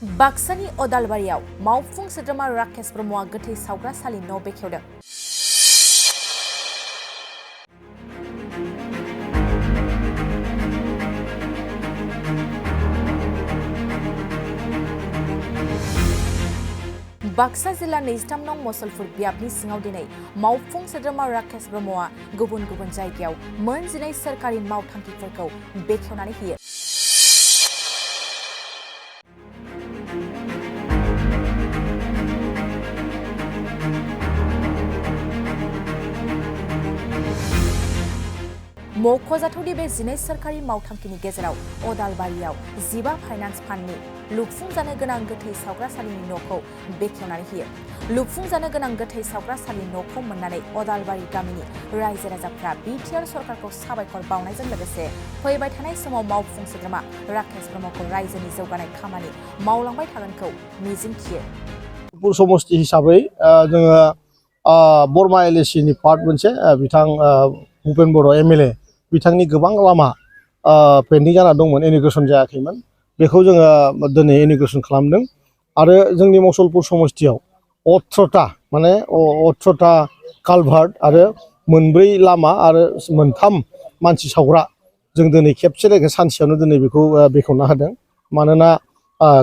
बाक्सानि अदालबारियाव मावफुं सोद्रोमा राकेश ब्रह्मआ गोथै सावग्रासालि न' बेखेवदों। बाक्सा जिल्ला 23 नं मसलपुर बियाबनि सिङाव दिनै मावफुं सोद्रोमा राकेश ब्रह्मआ गुबुन गुबुन जायगायाव मोन 12 सोरखारि मावथांखिफोरखौ बेखेवनानै होयो। मख'जाथावदि बे 12 सोरखारि मावथांखिनि गेजेराव अदालबारियाव 15 फाइनान्स फान्डनि लुफुंजानो गोनां गोथै सावग्रासालिनि न'खौ बेखेवनानै होयो। लुफुंजानो गोनां गोथै सावग्रासालि न'खौ मोननानै अदालबारि गामिनि रायजो राजाफ्रा बिटिआर सरकारखौ साबायखर बावनायजों लोगोसे फैबाय थानाय समाव मावफुं सोद्रोमा राकेश ब्रह्मखौ रायजोनि जौगानाय खामानि मावलांबाय थागोनखौ मिजिंथियो। समष्टि हिसाबै जोङो बरमा एलएसिनि पार्ट मोनसे बिथां भुपेन बर' एमएलए बिथांनि गोबां लामा पेन्डिं जाना दंमोन, इनिग्रेसन जायाखैमोन। बेखौ जोङो दिनै इनिग्रेसन खालामदों आरो जोंनि मसलपुर समष्टियाव 18टा कालभार्ट आरो 4 लामा आरो 3 मानसि सावग्रा जों दिनै खेबसे सानसेयावनो दिनै बेखौ बेखेवना होदों। मानोना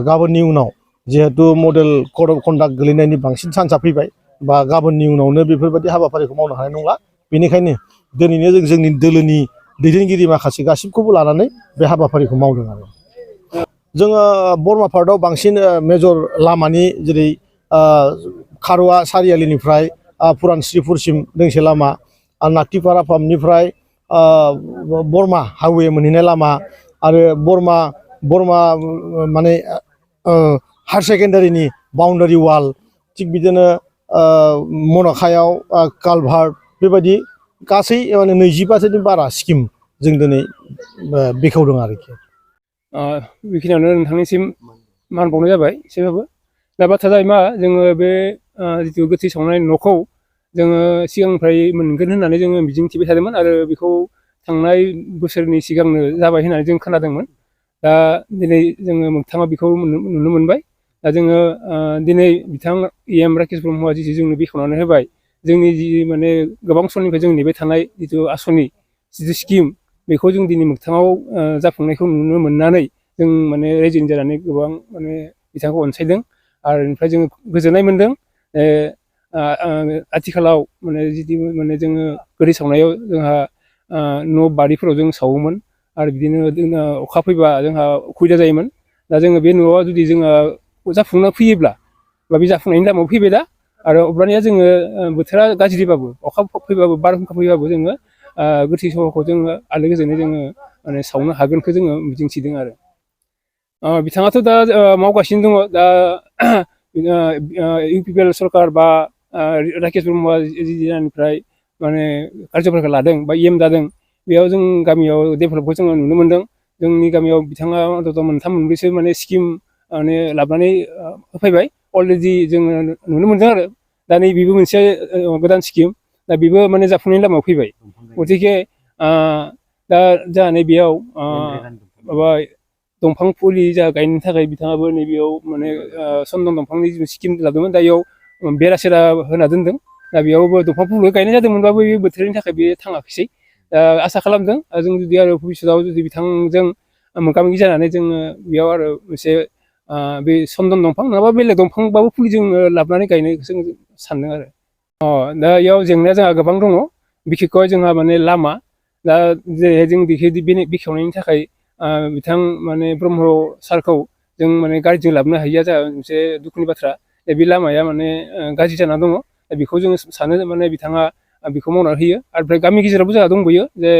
गाबोननि उनाव जिहेतु मडेल कड अफ कन्डाक्ट गोलैनायनि बांसिन चान्सआ फैबाय बा गाबोननि उनावनो बेफोरबायदि हाबाफारिखौ मावनो हानाय नंला। बेनिखायनो दिनैनो जों जोंनि दोलोनि दैदेनगिरि माखासे गासिबखौबो लानानै बे हाबाफारिखौ मावदों आरो जोङो बरमा पार्टआव बांसिन मेजर लामानि जेरै खारुवा सारियालिनिफ्राय पुरानस्रिपुरसिम दोंसे लामा, नाक्तिपारा पाम्पनिफ्राय बरमा हाइवे मोनहैनाय लामा आरो बरमा माने हायार सेकेन्डारिनि बाउन्डारि वाल, थिग बिदिनो मन'खायाव कालभार्ट, बेबायदि गासै माने 25नि बारा स्किम जों दिनै बेखेवदों आरोखि। बेखिनियावनो नोंथांनिसिम मान बावनाय जाबाय एसेबाबो। दा बाथ्राया जाबाय मा, जोङो बे जिथु गोथै सावनाय न'खौ जोङो सिगांनिफ्राय मोनगोन होननानै जोङो मिजिंथिबाय थादोंमोन आरो बेखौ थांनाय बोसोरनि सिगांनो जाबाय होननानै जों खोनादोंमोन। दा दिनै जोङो मोगथाङाव बेखौ नुनो मोनबाय। दा जोङो दिनै बिथां EM राकेश ब्रह्मआ जिथु जोंनो बेखेवनानै होबाय, जोंनि जि माने गोबां समनिफ्राय जों नेबाय थानाय जिथु आसनि जिथु स्किम, बेखौ जों दिनै मोगथाङाव जाफुंनायखौ नुनो मोननानै जों माने रायजोनि जानानै गोबां माने बिथांखौ अनसायदों आरो बेनिफ्राय जोङो गोजोननाय मोनदों। आथिखालाव माने जिदि माने जोङो गोथै सावनायाव जोंहा न' बारिफोराव जों सावोमोन आरो बिदिनो अखा फैबा जोंहा उसुबिदा जायोमोन। दा जोङो बे न'आव जुदि जोङो जाफुंना फैयोब्ला बा बे जाफुंनायनि लामायाव फैबाय दा, आरो अब्लानिया जोङो बोथोरा गाज्रिबाबो, अखा फैबाबो, बारहुंखा फैबाबो जोङो गोथै सहखौ जोङो आलो गोजोनै जोङो माने सावनो हागोनखौ जोङो मिजिंथिदों आरो बिथाङाथ' दा मावगासिनो दङ। दा UPPL सरकार बा राकेश ब्रह्मआ जिनिफ्राय माने कार्जफोरखौ लादों बा EM जादों, बेयाव जों गामियाव डेभेलपखौ जोङो नुनो मोनदों। जोंनि गामियाव बिथाङा अन्तत 3-4सो माने स्किम माने लाबोनानै होफैबाय। अलरेडि जोङो नुनो मोनदों आरो दा नै बेबो मोनसे गोदान स्किम, दा बेबो माने जाफुंनायनि लामायाव फैबाय। गतिके दा जोंहा नैबेयाव माबा दंफां फुलि गायनो थाखाय बिथाङाबो नैबेयाव माने सन्दन दंफांनि जिथु स्किम लादोंमोन, दा बेयाव बेरा सेरा होना दोनदों। दा बेयावबो दंफां फुलि गायनाय जादोंमोनबाबो बे बोथोरनि थाखाय बे थाङाखिसै। आसा खालामदों जों जुदि आरो भबिष्यतआव जुदि बिथांजों मोगा मोगि जानानै जोङो बेयाव आरो मोनसे बे सन्दन दंफां नङाबा बेलेग दंफांबाबो फुलि जोङो लाबोनानै गायनायखौ जों सानदों आरो दा बेयाव जेंनाया जोंहा गोबां दङ। बिखेखय जोंहा माने लामा, दा जेरैहाय जों बेखेवनायनि थाखाय बिथां माने ब्रह्म सारखौ जों माने गारिजों लाबोनो हायिया जोंहा मोनसे दुखुनि बाथ्रा। बे लामाया माने गाज्रि जाना दङ। दा बेखौ जोङो सानो माने बिथाङा बेखौ मावनानै होयो। आरो ओमफ्राय गामि गेजेरावबो जोंहा दंबोयो जे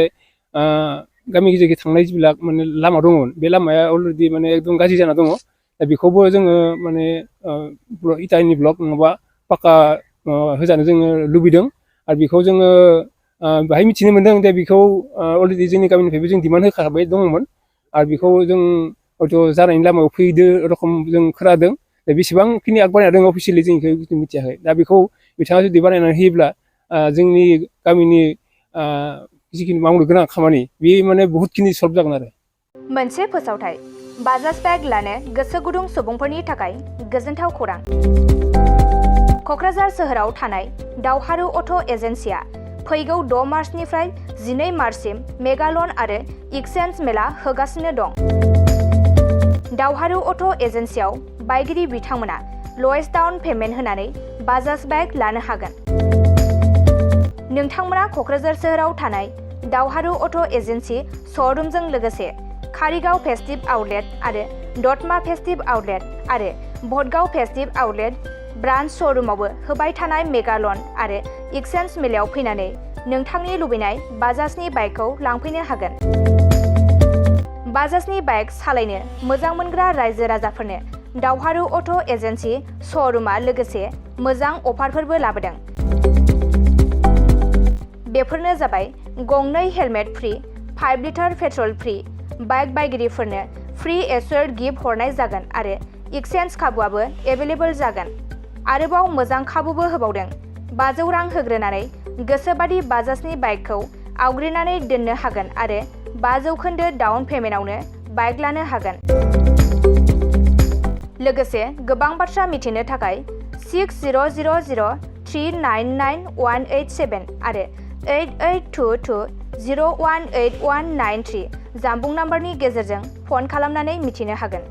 गामि गेजेरजों थांनाय जिবিলাক माने लामा दङमोन, बे लामाया अलरेडि माने एकदम गाज्रि जाना दङ। दा बेखौबो जोङो माने इटानि ब्लक नङाबा पाक्का होजानो जोङो लुबैदों। आरो बेखौ जोङो बाहाय मिथिनो मोनदों जे बेखौ अलरेडि जोंनि गामिनिफ्रायबो जों डिमान्ड होखाबाय दङमोन। आरो बेखौ जों हयथ' जानायनि लामायाव फैदो रखम जों खोनादों। दा बेसेबांखिनि आगबारायना दङ अफिसियेलि जों बेखौ मिथियाखै। दा बेखौ बिथाङा जुदि बानायनानै होयोब्ला जोंनि गामिनि जिखिनि मावनो गोनां खामानि, बे माने बहुतखिनि सल्भ जागोन आरो मोनसे फोसावथाय बाजाज बाइक लानो गोसो गुदुं सुबुंफोरनि थाखाय गोजोनथाव खौरां। क'क्राझार सोहोराव थानाय दावहारु अट' एजेन्सिया फैगौ 6 मार्चनिफ्राय 12 मार्चसिम मेगालन आरो एक्सचेन्ज मेला होगासिनो दं। दावहारु अट' एजेन्सियाव बायगिरि बिथांमोना लवेस्ट डाउन पेमेन्ट होनानै बाजाज बाइक लानो हागोन। नोंथांमोना क'क्राझार सोहोराव थानाय दावहारु अट' एजेन्सि श'रुमजों लोगोसे कारिगाव फेस्टिभ आउटलेट आरो दतमा फेस्टिभ आउटलेट आरो भटगाव फेस्टिभ आउटलेट ब्रान्च श'रुमावबो होबाय थानाय मेगालन आरो एक्सचेन्ज मेलायाव फैनानै नोंथांनि लुबैनाय बाजाजनि बाइकखौ लांफैनो हागोन। बाजाजनि बाइक सालायनो मोजां मोनग्रा रायजो राजाफोरनो दावहारु अट' एजेन्सि श'रुमा लोगोसे मोजां अफारफोरबो लाबोदों। बेफोरनो जाबाय गंनै helmet free, 5 litre petrol free, bike बायगिरिफोरनो फ्रि एस्योर्ड गिफ्ट हरनाय जागोन आरो एक्सचेन्ज खाबुआबो एभेलेबल जागोन। आरोबाव मोजां खाबुबो होबावदों। 500 रां होग्रोनानै गोसोबादि बाजाजनि बाइकखौ आवग्रिनानै दोननो हागोन आरो 5% डाउन पेमेन्टआवनो बाइक लानो हागोन। लोगोसे गोबां बाथ्रा मिथिनो थाखाय 6000399187 आरो 8822018193 जानबुं नाम्बारनि गेजेरजों फन खालामनानै मिथिनो हागोन।